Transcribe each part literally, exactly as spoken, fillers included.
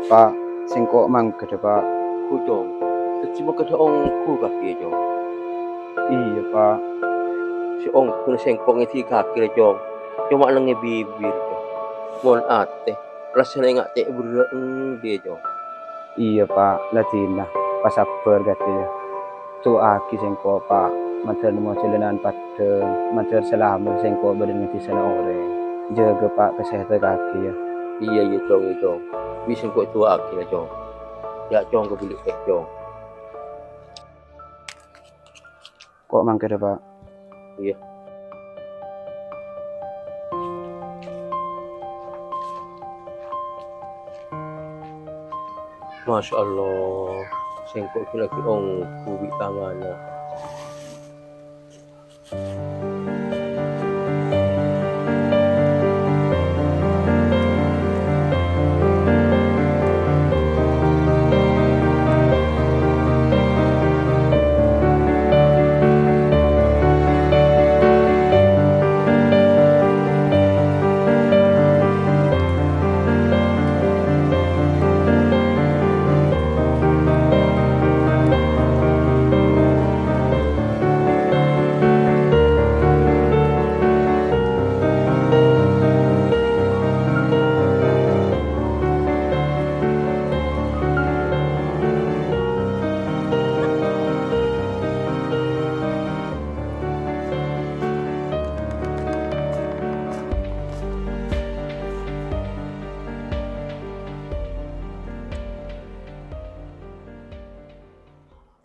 Pa', sengko' mangghâdhâ, Pa'. Ghu, Cong. Dhâddhi mangghâdhâ ongghu kakè, Cong. Iyâ, Pa'. Sè ongghuna sengko' ngèdhing kakè, Cong. Coma lengngè bibir, Cong. Mon atè, rassana enga' cè' berrâ' engghâ, Cong. Iyâ, Pa'. La dinah, pasabbhâr kakè, yâ. Du'aaghi sengko', Pa', mandhâr nemmo jhâlânan paddhâng, mandhâr salamet sengko' bâdân ngèdhing sèna orèng. Jâgâ, Pa', kasèhadhân kakè, yâ. Iyâ, iyâ, Cong, iyâ, Cong. Bi' sengko' du'aaghi, yâ, Cong. Yâ, Cong, kabelliyâ, Cong. Ko' mangghâdhâ, Pa'. Iyâ. Masya Allah, sengko' ghi' laghi ongghu bi' tanganna.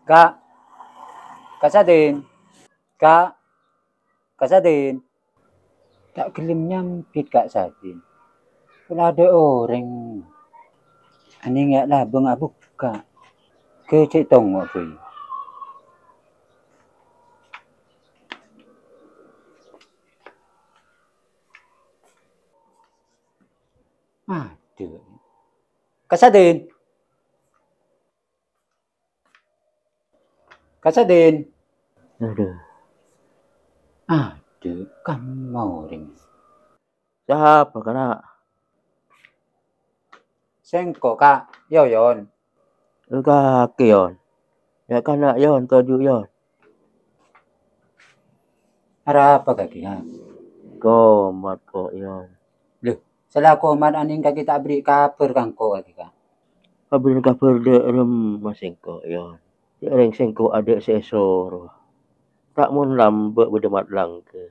Ka', Ka' Sadin, Ka', Ka' Sadin. Ta' ghellem nyambit Ka' Sadin. Pola adâ' orèng. Anèng ya' labâng abukka'. Ghâ' cè' tongo' bhâi. Adâ'. Ka' Sadin. Ka' Sadin. Adâ'. Adâ', kamma orèng. Sapa, Kana'? Sengko', Ka', Yoyon. Kakè, Yon. Ya', Kana', Yon, toju', Yon. Arapa kakè, Ka'? Komat, ko', Yon. Lho, sala komat anèng kakè ta' aberri' kabhâr ka engko', kakè, Ka'? Abherri'ân kabhâr dâ' remma sengko', Yon. Jhâ' rèng sengko' adâ' sè èsoro. Ta' mon lambâ' bâdâ Mat Langgâ.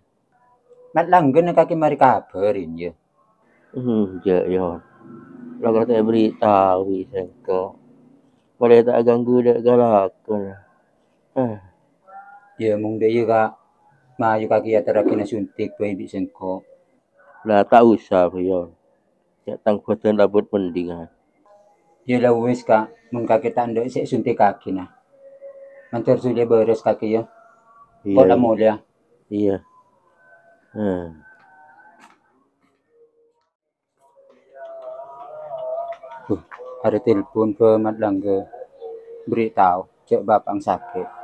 Mat Langgâna kakè marè kabhâr, yâ? Hmm, jhâ', Yon. La kala ta' èberri' tao bi' sengko'. Polè ta' aghânggu dâ' ghâlâkon. Eh. Yâ, mon dâ' iyâ, Ka'. Mayu kakè èyaterraghi na suntik bhâi bi' sengko'. La ta' osa, Yon. Ya', tang bhâdhân abit mendingan. Yâ la wis, Ka', mon kakè ta' endâ' sè èsuntikkaghi, na. Mandhâr sulè bârâs kakè, yâ. Iyâ, ko' la iyâ. Molèya. Iyâ. Hmm. Huh, arè telpon bâ Mat Langgâ. Berri' tao. Jhâ' bapa'na sakè'.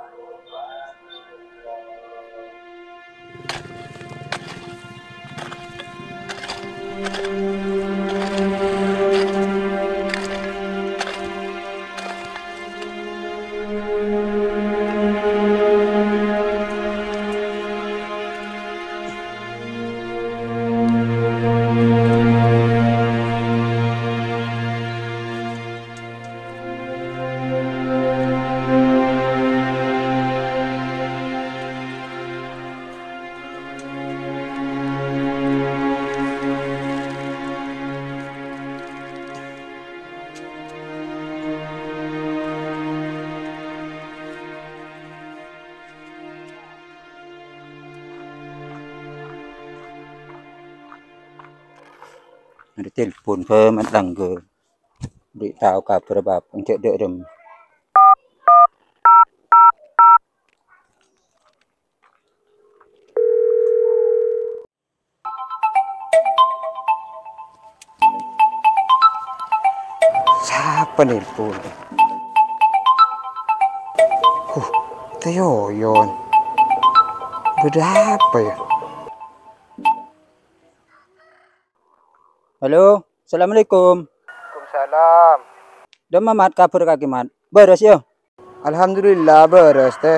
Arè telpon bâ Mat Langgâ. Berri' tao kabhâr bapa'na jhâ' dâ' remma. Sapa nelpon? Huh, ta' Yoyon. Bâdâ apa, yâ? Halo, assalamualaikum. Waalaikumsalam. Dhâmma, Mat, kabhâr kakè, Mat? Bârâs, yâ? Alhamdulillah, bârâs, Tè.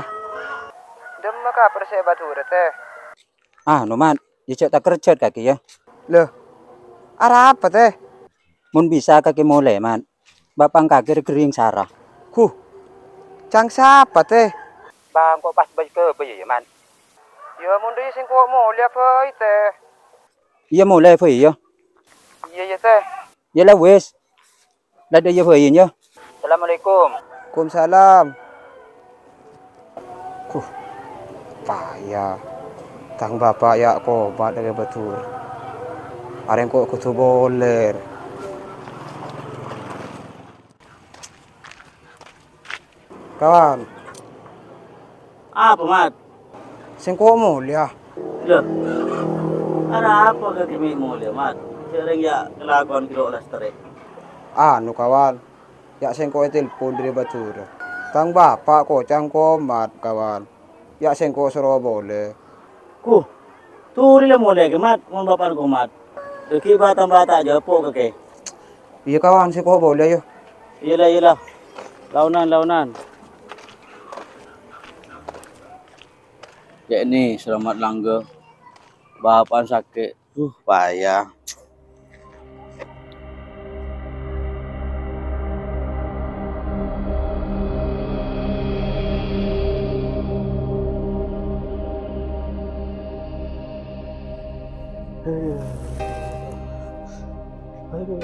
Dhâmma kabhâr sè è Madhurâ, Tè? Anu, Mat, yâ jhâ' takerjhât kakè, yâ. Lho, arapa, Tè? Mon bisa kakè molè, Mat. Bapa' kakè rè ghering sara. Huh, ca'na sapa, Tè? Bâ, engko' pas bâi-kabâi, yâ, Mat. Yâ, mon dâ' iyâ sèngko' molèya bhâi, Tè. Iyâ, molè bhâi, yâ. Iyâ, iyâ, Tè. Yâ la wis. La dâ' iyâ bhâi, yâ. Assalamualaikum. Waalaikumsalam. Huh, paya. Tang bapa' yâ komat dhâri Madhurâ. Arèya engko' kodhu molè. Kawan. Apa, Mat? Sèngko' molèya. Lho, arapa kakè mè' molè, Mat? Sèrèng yâ kalakowan ghi' lo' lastarè. Anu, kawan, yâ sèngko' ètelpon dhâri Madhurâ. Tang bapa' koca'na komat, kawan. Yâ sèngko' soro molè. Huh, tolè la molè, Mat, mon bapa'na komat. Dhâggi' bâ-tamba ta' ajhâpo' kakè. Iyâ, kawan, sèngko' molè, yâ. Iyâ la, iyâ la. Laonan, laonan. Cè' nè, salamet langgâ. Bapa'na sakè'. Duh, paya. Aduh. Aduh.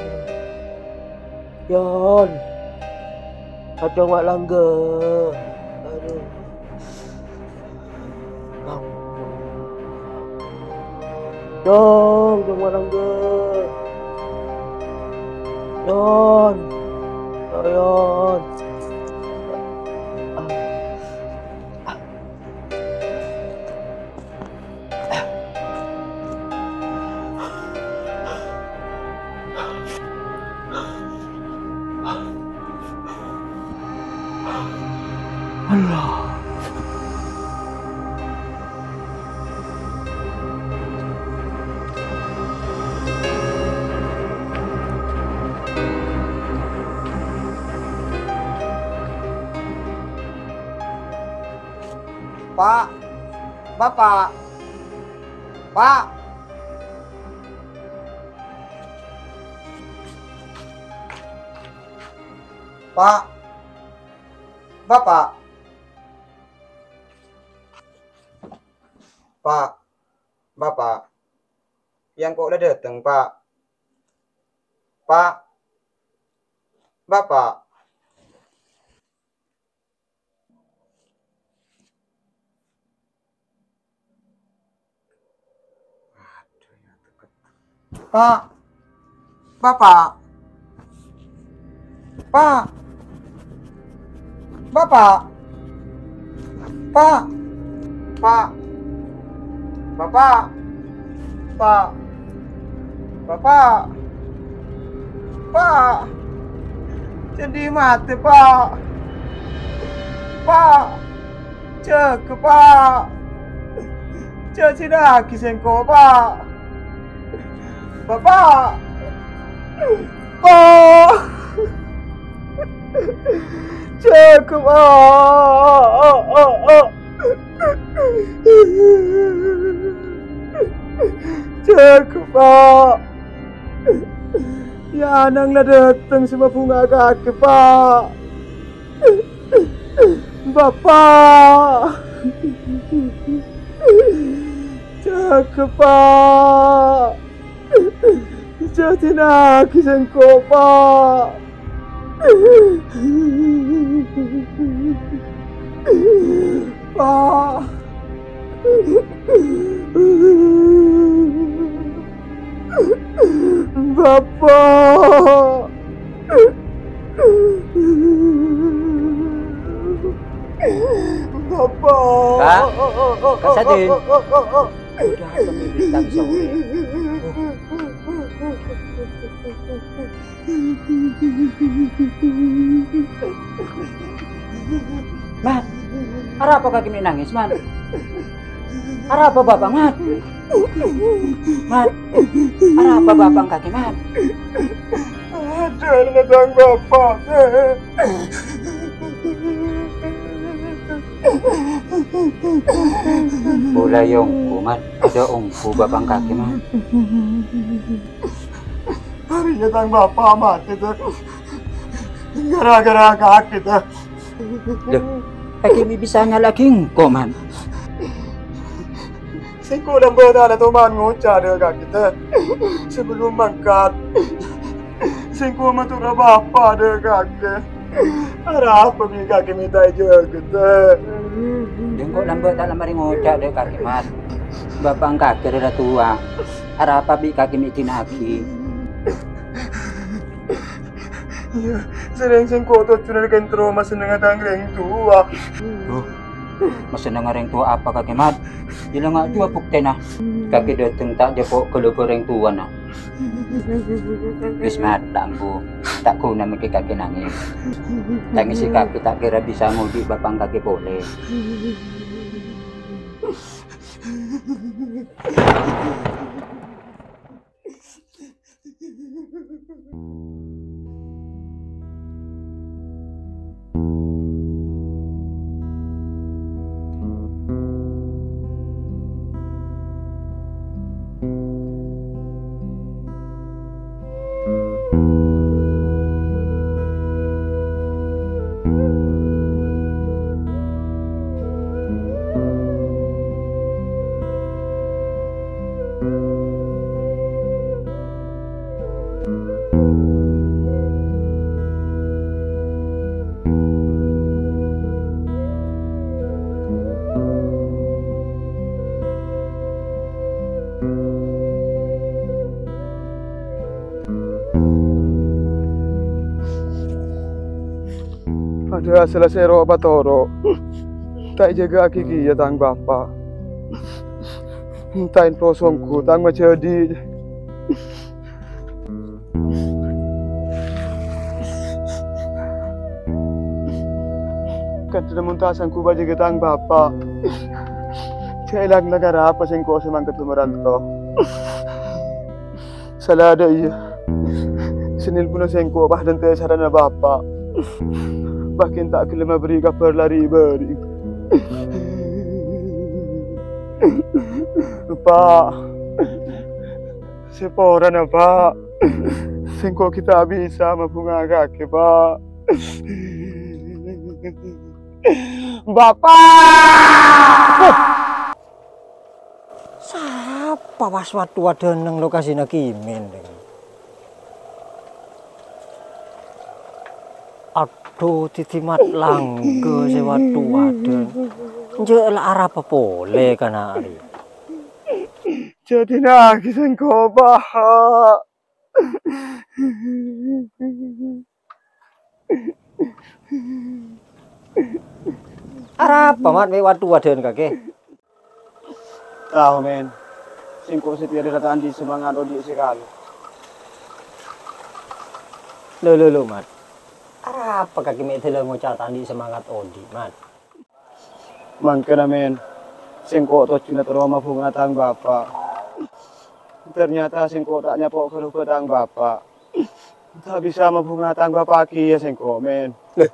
Yon. Kacong wa' langgâ. Aduh. Cong, cong wa' langgâ. Yon. Yon. Allah. Pa', Bapa', Pa', Pa', Bapa', Pa', Bapa', yâ engko' la dâteng, Pa', Pa', Bapa'. Pa', Bapa', Pa', Bapa', Pa', Pa', Bapa', Pa', Bapa', Pa', candhi matè, Pa', Pa', jâgâ, Pa', jhâ' zinaaghi sèngko', Pa', Bapa', Pa', jâgâ, Pa'. Jâgâ, Pa'. Yâ, ana'na la dâteng sè mabhunga'a kakè, Pa'. Bapa'. Jâgâ, Pa'. Jhâ' zinaaghi sèngko', Pa'. Pa'. Bapa'. Bapa'. Kak, Kak Sadin. Udah, kami bintang sore. Mat, arapa kakè mè' nangès, Mat? Arapa bapa', Mat? Mat, arapa bapa' kakè, Mat? Karena tang bapa'. Pola ongghu, Mat. Aḍâ' ongghu bapa' kakè, Mat. Arèya tang bapa' matè, Tè. Gara-gara kakè, Tè. Loh, kakè mè' bisa nyala'aghi engko', Mat? Sèngko' lambâ' ta' la toman ngoca' ḍâ' kakè, Tè. Sabellunna mangkat, sèngko' matora bapa' ḍâ' kakè. Arapa bi' kakè mè' ta' èjâgâ, Tè? Sèngko' lambâ' ta' la marè ngoca' ḍâ' kakè, Mat. Bapa' kakè rèya towa. Arapa bi' kakè mè' èdina'aghi? Iyâ, sareng sèngko' tojjhuna kèng terro masennengnga tang rèng towa. Duh, masennengnga rèng towa apa kakè, Mat? Iyâ la nga' duwâ buktèna. Kakè ḍâteng ta' jhâpo' ghâlâbâ rèng towana. Wis, Mat, la ambu. Ta' ghuna mèkkè kakè nangès. Tangèssè kakè ta' kèra bisa ngoḍi' bapa' kakè polè. Paḍâ asalla sèro patoro'. Ta' èjâgâ'aghi kèya tang bapa'. Entaen pro songgu tang majhâdi'. Kadhâna mon ta' sanggup ajâgâ tang bapa', jhâ' èlang-èlang arapa sèngko' sè mangkat maranto. Sala ḍâ' iyâ sè nèlpona sèngko' pas ḍântè' sarana bapa'. Bahkan ta' ghellem aberri' kabhâr la ri'-bâri'. Pa', sè porana, Pa'. Sèngko' ghi' ta' bisa mabhunga kakè, Pa'. Bapa'! Sapa pas waḍḍhu-waḍḍhân neng lokasina Kimin, Ding? Adhu, dhidhi mat langghâ sè waḍḍhu-waḍḍhân. Enjâ' la arapa polè kana' arèya? Jhâ' dina'aghi sèngko', Pa'. Arapa, Mat, mè' waḍḍhu-waḍḍhân kakè? Tao, Men. Sèngko' satèya ḍâri ta' anḍi' semangat oḍi' sè kalè. Lho, lho, lho, Mat. Arapa kakè mè' ḍâlâ ngoca' ta' anḍi' semangat oḍi', Mat? Mangkana, Men, sèngko' tojjhuna terro mabhunga tang bapa'. Ternyata sèngko' ta' nyapo' ghâlubâ tang bapa'. Ta' bisa mabhunga tang bapa' kèya sèngko', Men. Lè,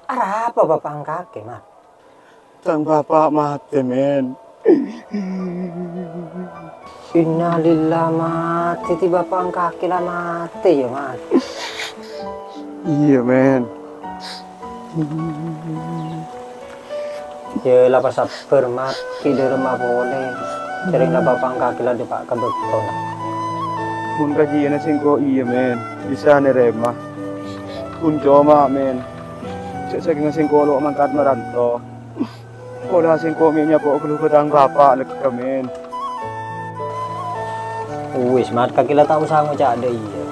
arapa bapa' engkakè, Mat? Tang bapa' matè, Men. Innalillah, Mat. Dhidhi bapa' engkakè la matè, yâ, Mat? Iyâ, Men. Yâ, la pasabbhâr, Mat. Ghi' ḍâremma polè. Jhâreng la bapa' engkakè la ḍâpa' ka bâktona. Mon kajiyâna sèngko' iyâ, Men. Bisa narèma. Ghun coma, Men. Jhâ' sakènga sèngko' lo' mangkat maranto. Pola sèngko' mè' nyapo' ghâlubâ tang bapa' lèkka, Men. Uwis, Mat, kakè la ta' osa ngoca' ḍâ' iyâ.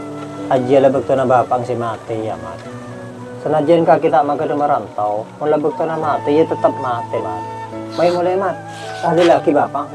Ajiyâ la bâktona bapa' sè matè, yâ, Mat. Sanajjân kakè ta' mangkadhâ maranto, mon la bâktona matè, yâ tettep matè, Mat. Mayu molè, Mat. Tahallillaghi bapa'.